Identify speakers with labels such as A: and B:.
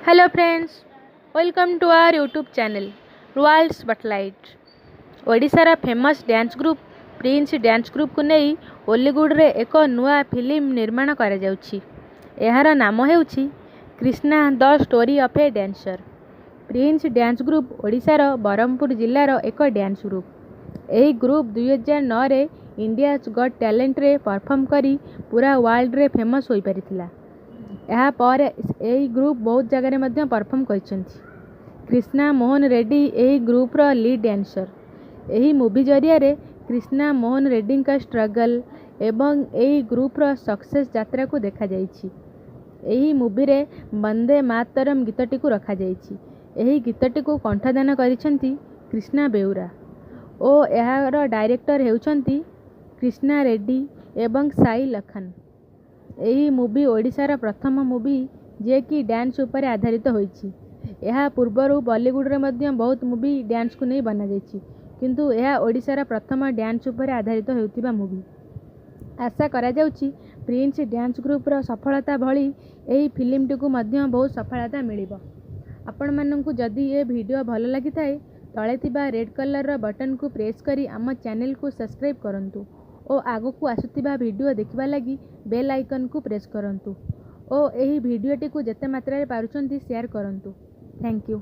A: Hello friends, welcome to our YouTube channel World Spotlight। ଓଡ଼ିଶାର famous dance group prince dance ଗ୍ରୁପ୍କୁ ନେଇ ଓଲିଉଡ଼ରେ ଏକ ନୂଆ film ନିର୍ମାଣ କରାଯାଉଛି। ଏହାର ନାମ ହେଉଛି Krishna the story of a dancer। Prince dance group ଓଡ଼ିଶାର ବ୍ରହ୍ମପୁର ଜିଲ୍ଲାର ଏକ ଡ୍ୟାନ୍ସ ଗ୍ରୁପ୍। ଏହି ଗ୍ରୁପ୍ 2009ରେ ଇଣ୍ଡିଆଜ୍ ଗଟ୍ ଟ୍ୟାଲେଣ୍ଟରେ ପରଫର୍ମ କରି ପୁରା ୱାର୍ଲଡରେ ଫେମସ୍ ହୋଇପାରିଥିଲା। ଏହାପରେ ଏହି ଗ୍ରୁପ୍ ବହୁତ ଜାଗାରେ ମଧ୍ୟ ପରଫର୍ମ କରିଛନ୍ତି। କ୍ରିଷ୍ଣା ମୋହନ ରେଡ୍ଡି ଏହି ଗ୍ରୁପ୍ର ଲିଡ୍ ଡ୍ୟାନ୍ସର। ଏହି ମୁଭି ଜରିଆରେ କ୍ରିଷ୍ଣା ମୋହନ ରେଡ୍ଡିଙ୍କ ଷ୍ଟ୍ରଗଲ୍ ଏବଂ ଏହି ଗ୍ରୁପ୍ର ସକ୍ସେସ୍ ଯାତ୍ରାକୁ ଦେଖାଯାଇଛି। ଏହି ମୁଭିରେ ବନ୍ଦେ ମାତରମ୍ ଗୀତଟିକୁ ରଖାଯାଇଛି। ଏହି ଗୀତଟିକୁ କଣ୍ଠଦାନ କରିଛନ୍ତି କ୍ରିଷ୍ଣା ବେଉରା ଓ ଏହାର ଡାଇରେକ୍ଟର ହେଉଛନ୍ତି କ୍ରିଷ୍ଣା ରେଡ୍ଡି ଏବଂ ସାଇ ଲଖନ। ଏହି ମୁଭି ଓଡ଼ିଶାର ପ୍ରଥମ ମୁଭି, ଯିଏକି ଡ୍ୟାନ୍ସ ଉପରେ ଆଧାରିତ ହୋଇଛି। ଏହା ପୂର୍ବରୁ ବଲିଉଡ଼ରେ ମଧ୍ୟ ବହୁତ ମୁଭି ଡ୍ୟାନ୍ସକୁ ନେଇ ବନାଯାଇଛି, କିନ୍ତୁ ଏହା ଓଡ଼ିଶାର ପ୍ରଥମ ଡ୍ୟାନ୍ସ ଉପରେ ଆଧାରିତ ହେଉଥିବା ମୁଭି। ଆଶା କରାଯାଉଛି, ପ୍ରିନ୍ସ ଡ୍ୟାନ୍ସ ଗ୍ରୁପ୍ର ସଫଳତା ଭଳି ଏହି ଫିଲ୍ମଟିକୁ ମଧ୍ୟ ବହୁତ ସଫଳତା ମିଳିବ। ଆପଣମାନଙ୍କୁ ଯଦି ଏ ଭିଡ଼ିଓ ଭଲ ଲାଗିଥାଏ, ତଳେ ଥିବା ରେଡ଼୍ କଲର୍ର ବଟନ୍କୁ ପ୍ରେସ୍ କରି ଆମ ଚ୍ୟାନେଲକୁ ସବସ୍କ୍ରାଇବ୍ କରନ୍ତୁ ଓ ଆଗକୁ ଆସୁଥିବା ଭିଡ଼ିଓ ଦେଖିବା ଲାଗି ବେଲ୍ ଆଇକନ୍କୁ ପ୍ରେସ୍ କରନ୍ତୁ ଓ ଏହି ଭିଡ଼ିଓଟିକୁ ଯେତେ ମାତ୍ରାରେ ପାରୁଛନ୍ତି ସେୟାର କରନ୍ତୁ। Thank you.